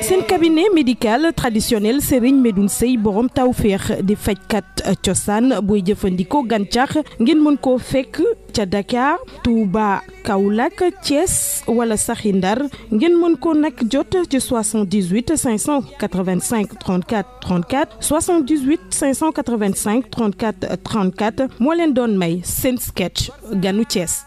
seen cabinet médical traditionnel Serigne Medoune Sey borom tawféex di fajkat cosaan booy jëfandikoo gàncax ngeen mën koo fekk ca Dakar Touba Kaolack Thiès wala saxi Ndar ngeen mën ko nag jot ci 78 585 34 34 78 585 34 34 moo leen doon may seen sketch ganu Thiès.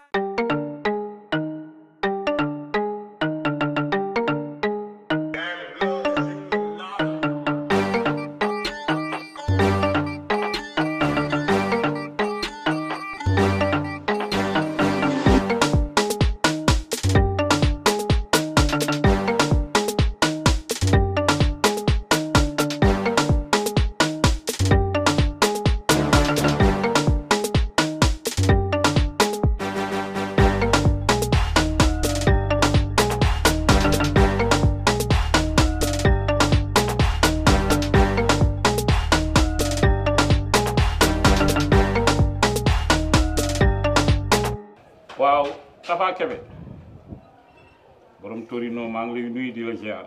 waaw Tafa Kebe borom Torino maa ngi lay nuyu di la ziar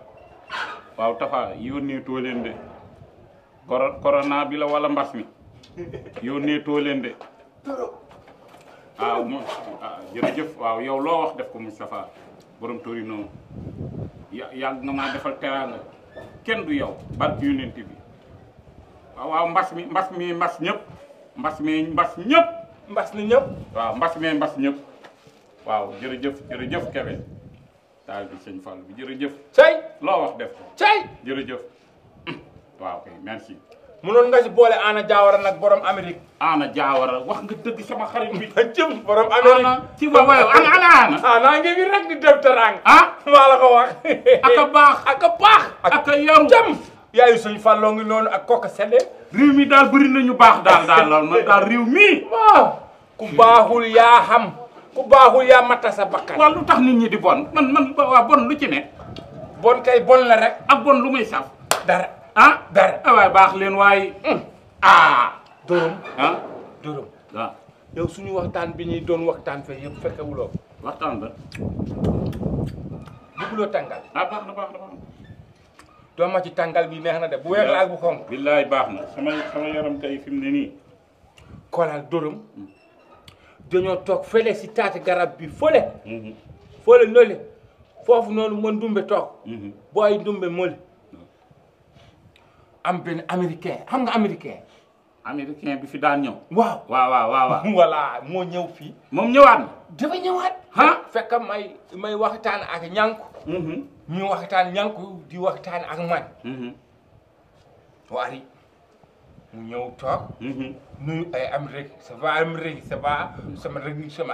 waaw Tafa yónnee too leen de corona bi la wala mbas mi yónnee too leen de waaw moom jërëjëf waaw yow loo wax def ko Moustapha borom Torino yàgg nga maa defal teraanga kenn du yow barki yónnent bi waaw mbas ñëpp mbas ni ñëpp waaw mbas ñëpp waaw jërëjëf Kebe taal bi sëñ Fall bi jërëjëf cay loo wax def ko cay jërëjëf waaw kay merci mënoon nga ci boole Ana Diawara nag borom Amérique Ana Diawara wax nga dëgg sama xarit bi jëm borom Amérique ci wa wayo ana ngi fi rek di dem terang maa la ko wax aka baax aka yaru jëm yaayu sëñ Falloo ngi noonu ak kooka sedde réew mi daal bëri nañu baax daal lool man daal réew mi waaw ku baaxul yaa xam ku baaxul yaa matta sa bakkan waaw lu tax nit ñi di bon man waaw bon lu ci ne bon kay bon la rek ak bon lu muy saf dara dara waaye baax leen waaye Dóorom Dóorom waaw yow suñu waxtaan bi ñuy doon waxtaan fe yëpp fekkewuloo waxtaan ba bëgguloo tàngal baax na doo ma ci tàngal bi neex na de bu weex la ak bu xonq billaay baax na sama yaram kay fi mu ne nii kolal Dóorom dañoo toog fële si taati garab bi fële nole foofu noonu ma ndumbe toog booy ndumbe moli am benn américain xam nga américain bi fi daan ñëw waaw voilà moo ñëw fii moom ñëwaat na dafa ñëwaat fekk may waxtaan ak ñànku ñu waxtaan ñànku di waxtaan ak man waari mu ñëw toog nuyu ay Amérique ça va Amérique ça va sama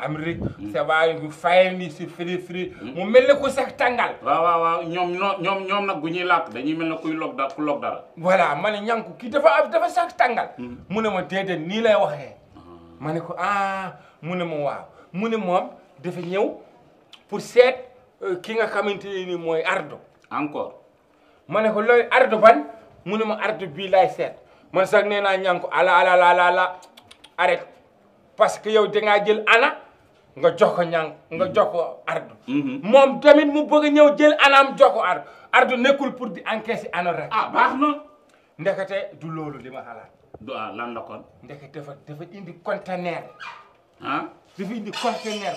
Amérique ça va ñu fayal ni si firi mu mel ne ku sax tàngal waaw ñoom nag bu ñuy làkk dañuy mel ne ku log dara voilà ma ne ñànku kii dafa sax tàngal mu ne ma déedéet nii lay waxee ma ne ko mu ne ma waaw mu ne moom dafa ñëw pour seet ki nga xamante ne ni mooy ardo encore ma ne ko looy ardo ban mu ne ma ardo bii laay seet man sax nee naa ñànku ala arrête parce que yow dangaa jël ana nga jox ko nga jox ko ardo moom tamit mu bëgg a ñëw jël anaam jox ko ardo nekkul pour di encaisser ana rek baax na ndekete du loolu li ma xalaat lan la kon ndekete dafa indi conteneur dafa indi conteneur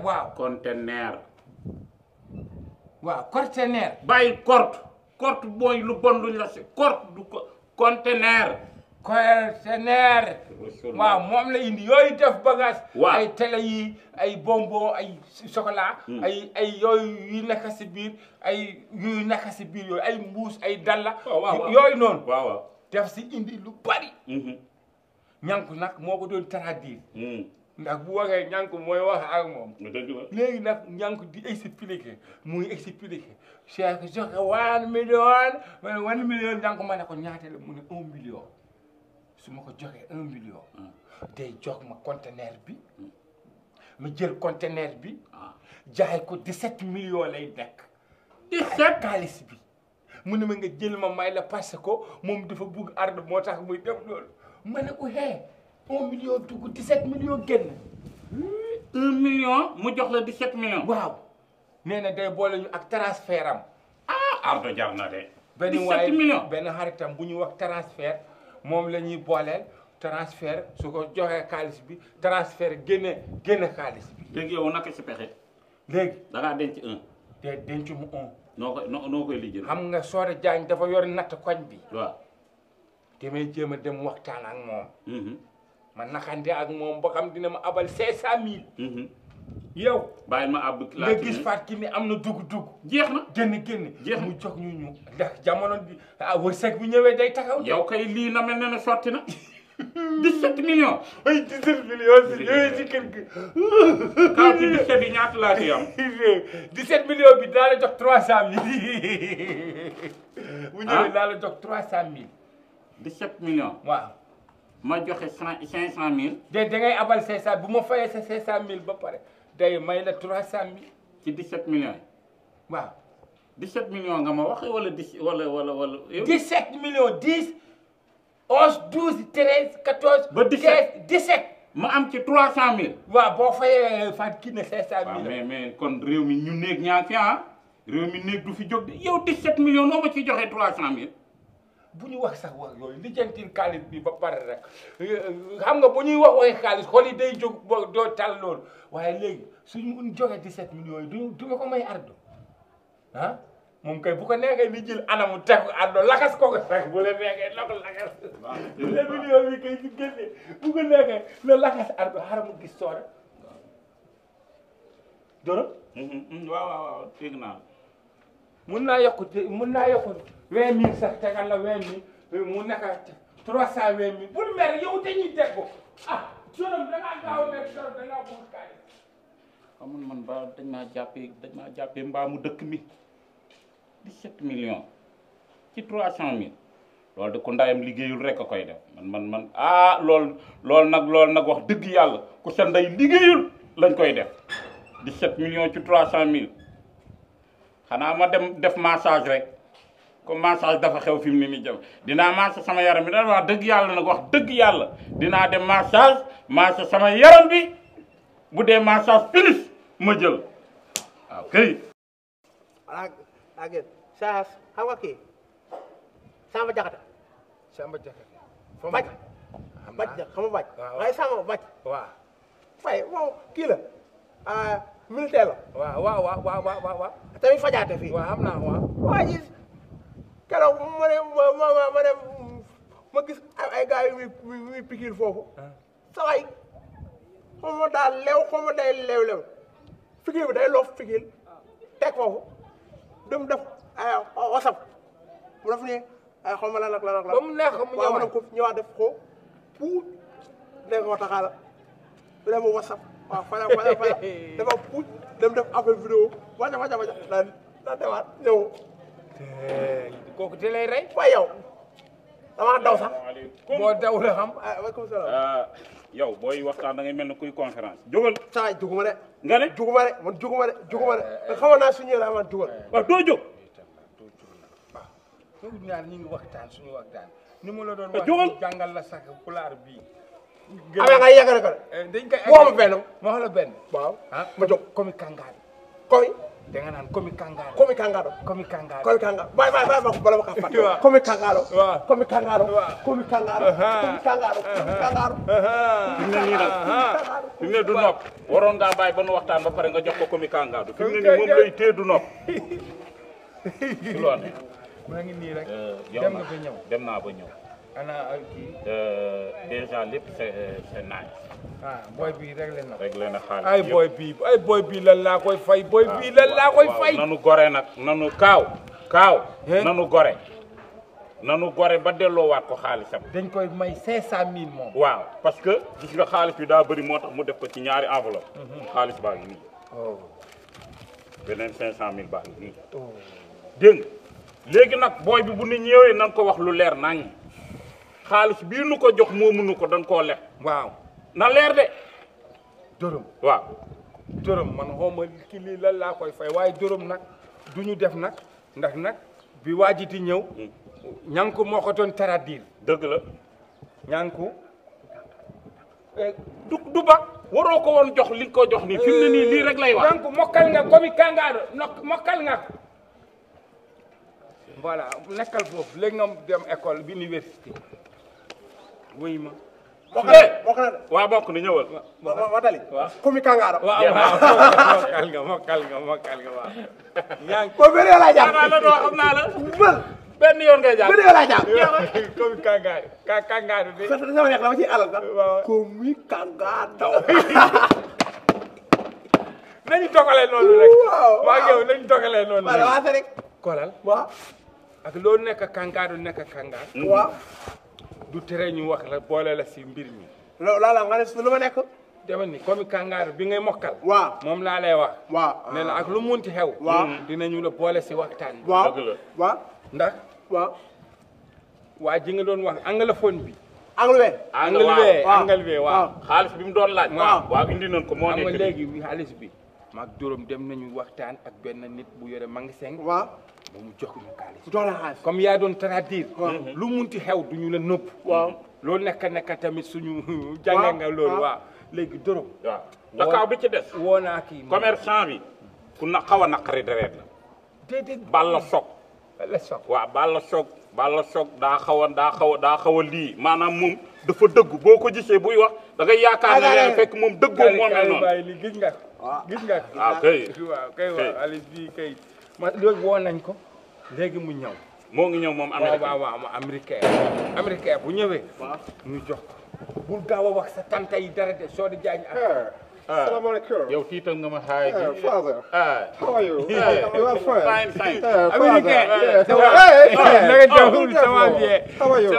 waaw conteneur bàyyi korte mooy lu bon luñ la si korte du ko conteneur waaw moom la indi yooyu def bagage ay télé yi ay bonbon ay chocolat ay yooyu yu nekk si biir yooyu ay mbuus ay dalla yooyu noonu def si indi lu bari ñànku nag moo ko doon traduire ndax bu waxee ñànku mooy wax ak moom léegi nag ñànku di expliquer muy expliquer Cheikh joxe 1 million ñànku ma ne ko ñaata la mu ne 1 million su ma ko joxee 1 million day jox ma conteneur bi ma jël conteneur bi jaay ko 17 millions lay nekk 17 xaalis bi mu ne ma nga jël ma may la parce que moom dafa bugg arde moo tax muy def loolu ma ne ko 1 million dugg 17 millions génn 1 million mu jox la 17 millions. waaw nee na day boole ñu ak transfert am. Ardo jar na de. 17 millions benn xaritam bu ñu wax transfert moom la ñuy booleel transfert su ko joxee xaalis bi transfert génne xaalis bi. léegi yow naka si pexe. léegi da ngaa denc 1. te denc mu 1. noo koy lijjël. xam nga Soore Jaañ dafa yor natt koñ bi. waaw. damay jéem a dem waxtaan ak moom. ma naxante ak moom ba xam dina ma abal 500000. yow. bàyyi ma àbb nga gis Fatou Kiné am na dugg. jeex na génn. jeex na mu jox ñu ndax jamono bi wërsëg bi ñëwee day taxaw. yow kay lii na mel ne ne sotti na 17 millions. ay 17 millions si yooyu si kër gi. kaw ci 17 yi ñaata laa ci am. 17 millions bi daa la jox 300000. bu ñëwee daa la jox 300000. 17 millions. waaw. ma joxe 500000. da ngay abal 500 bu ma fayee sa 500000 ba pare day may la 300000. ci 17 millions yi. waaw. 17 millions nga ma wax wala 10 wala. 17 millions 10 11 12 13 14. ba 17 17. ma am ci 300000. waaw boo fayee Fatou Kiné 500000. waaw mais kon réew mi ñu néeg ñaa fi réew mi néeg du fi jóg de yow 17 millions noo ma ci joxe 300000. bu ñu wax sax wax yooyu lijjantil xaalis bi ba pare rek xam nga bu ñuy wax waxi xaalis xool yi day jóg ba doo tal loolu waaye léegi suñu joxe 17 millions yi du ma ko may Ardo moom kay bu ko neexee ni jël anamu teg ko Ardo lakas ko rek bu la neexee la ko lakas. waaw 17 millions bi kay si génne bu ko neexee la lakas Ardo xaaral mu gis Soore. Doro. waaw dégg naa. mun naa yokk 20000 sax tegal la 20000 mu nekk 320000 bul mer yow dañuy teg ko Soore da ngaa gaaw a mer Soore da ngaa bëgg kaay. xamul man ba dañ maa jàppee mbaamu dëkk mi 17 millions ci 300000 loolu de ku ndayam liggéeyul rek a koy def man loolu nag wax dëgg yàlla ku sa nday liggéeyul lañ koy def 17 millions ci 300000 xanaa ma dem def massage rek comme massage dafa xew fi mu ne nii jëm dinaa massage sama yaram bi da wax dëgg yàlla nag wax dëgg yàlla dinaa dem massage sama yaram bi bu dee massage finish ma jël waaw kay. agent saas xam nga kii Samba Jaxate. Samba Jaxate. baj xam nga baj. waaye Samba baj. waaw. waaye moom kii la militaire la. waaw. tamit fajaate fii. waaw xam naa waaw. waa ji keroog ma gis ay gars yu muy pikiir foofu. saway xaw ma daal leew xaw ma day leew pikiir bi day loof pikiir teg foofu dem def ay wasap mu def nii ay xaw ma lan ak lan ak lan. ba mu neex ko mu waaw ma dem ko ñëwaat def ko puut dégg nga taxaala du dem wasap waaw fala dafa puut dem def affaire vidéo waca daan demaat ñëw. kooku te lay rey. waaye yow damaa daw sax. boo daw la xam. waaleykum salaam. yow booy waxtaan da ngay mel ne kuy conférence jógal. saa yi juguma de. nga ne juguma de man juguma de xamoon naa suñu yële man jugal. waaw doo jóg. waaw ñun ñaar ñu ngi waxtaan suñu waxtaan. ni mu la doon wax jógal jàngal la sax pulaar bii. amee nga yeggale ko de. dañ koy woo ma benn. ma wax la benn. waaw ma jóg komi kangaar. komi. da nga naan komi kangaar. komi kangaaro. komi kangaar. komi kangaar bàyyi ma ko bala ma ko fàtte. waaw komi kangaaro. waaw komi kangaaro. waaw komi kangaaro. komi kangaaro. komi kangaaro. fi mu ne nii nag fi mu ne du nopp waroon ngaa bàyyi ba nu waxtaan ba pare nga jox ko komi kangaadu fi mu ne nii moom lay téye du nopp. ci loolu ne. maa ngi nii rek. dem nga ba ñëw dem naa ba ñëw. ana kii. déjà lépp c'est naaj. booy bii réglé na xaalis ay booy bii lan laa koy fay booy bii lan laa koy fay. nanu gore nag nanu kaaw nanu gore ba delloowaat ko xaalisam. dañ koy may 500000 moom. waaw parce que gis nga xaalis bi daa bëri moo tax mu def ko ci ñaari enveloppe. xaalis baa ngi nii. beneen 500000 baa ngi nii. dégg nga léegi nag booy bi bu ni ñëwee nan ko wax lu leer nañ xaalis bii nu ko jox moomuñu ko dañ koo leb. waaw na leer de. dërëm waaw. dërëm man xawma ki lii lan laa koy fay waaye dërëm nag du ñu def nag ndax nag bi waajiti ñëw. ñànku moo ko doon traduire. dëgg la. ñànku du ba. waroo ko woon jox li nga ko jox nii fi mu ne nii lii rek lay wax. donc mokkal nga comme kangaaro mokkal nga ko. voilà nekkal foofu léegi nga dem école bi université wuy ma. bokk na de. waaw bokk na ñëwal. Watali. waaw comme kangaaro. waaw mokkal nga waaw. yaa ngi ko béré la jàng. la doo xam naa la. bël. benn yoon ngay jàng. béré la jàng. comme kangaaro kangaaro bi. parce que sama nekk dama ci alal sax. comme kangaaro. nañu dogalee noonu rek. waaw waa yow nañu dogalee noonu rek. waaw rek. kolal waaw. ak loo nekk kangaaro nekk kangaar. waaw. du tere ñu wax la boole la si mbir mi. loola nga ne lu ma nekk. dama ni comme kangaar bi ngay mokkal. waaw moom laa lay wax. waaw ne la ak lu munti xew. waaw dinañu la boole si waxtaan bi. waaw dëgg la. waaw. ndax waaw. waa ji nga doon wax anglophone bi. anglais. anglais waaw. xaalis bi mu doon laaj. waaw indi nañ ko moo xam nga nekk léegi xaalis bi. maag juróom dem nañu waxtaan ak benn nit bu yore magasin. waaw. moom mu jox ñu xaalis. jox la xaalis. comme yaa doon traduire. lu munti xew duñu la nëpp. waaw. loolu nekk tamit suñu. jànge nga loolu waaw. léegi dërëm. waaw dakaaw bi ci des. woo naa kii. commerçant bi ku na xaw a naqari deret la. déedéet Balla Sock. Balla Sock waaw Balla Sock daa xaw a lii maanaam moom dafa dëgg boo ko gisee buy wax da ngay yaakaar ne leen fekk moom dëggoo moo mel noonu. li gis nga gis nga waaw kay waaw kay waaw Alice bii kay ma loolu woo nañ ko léegi mu ñëw. moo ngi ñëw moom américain waaw américain bu ñëwee. ñu jox ko bul gaaw a wax sa tante yi dara de soo di jaañ ak. Assalamualaikum. yow tiital nga ma xaay. Father. How are you? You are fine. Fine. Américain. How are you?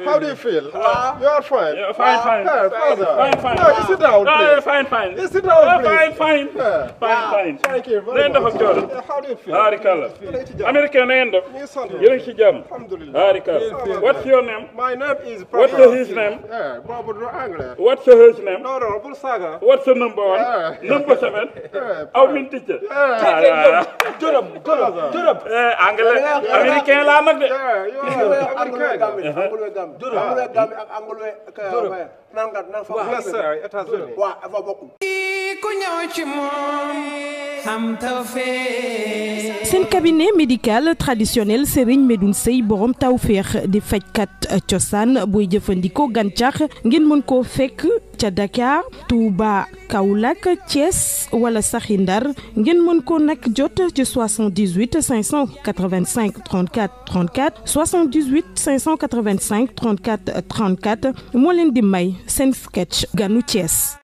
How do you feel? You are fine. Fine. Father. No, you sit down, please. Fine. You sit down, please. Fine. Thank you very much. How do you feel? Harikalla. American na ngeen def. Yéen a ngi ci jàmm. Alhamdulillah. Harikalla. What's your name? My name is What's his name? Bobo do Anglais. What's his name? No, Bul Saga. What's the number one? Number 7? Aw min teacher. Dërëm. Anglais américain laa nag de. seen cabinet médical traditionnel Serigne Medoune Seye borom tawféex di fajkat cosaan booy jëfandikoo gàncax ngeen mën koo fekk ca Dakar Touba Kaolack Thiès wala saxi Ndar ngeen mën ko nag jot ci 78 585 34 34 78 585 34 34 moo leen di may seen sketch ganu Thiès.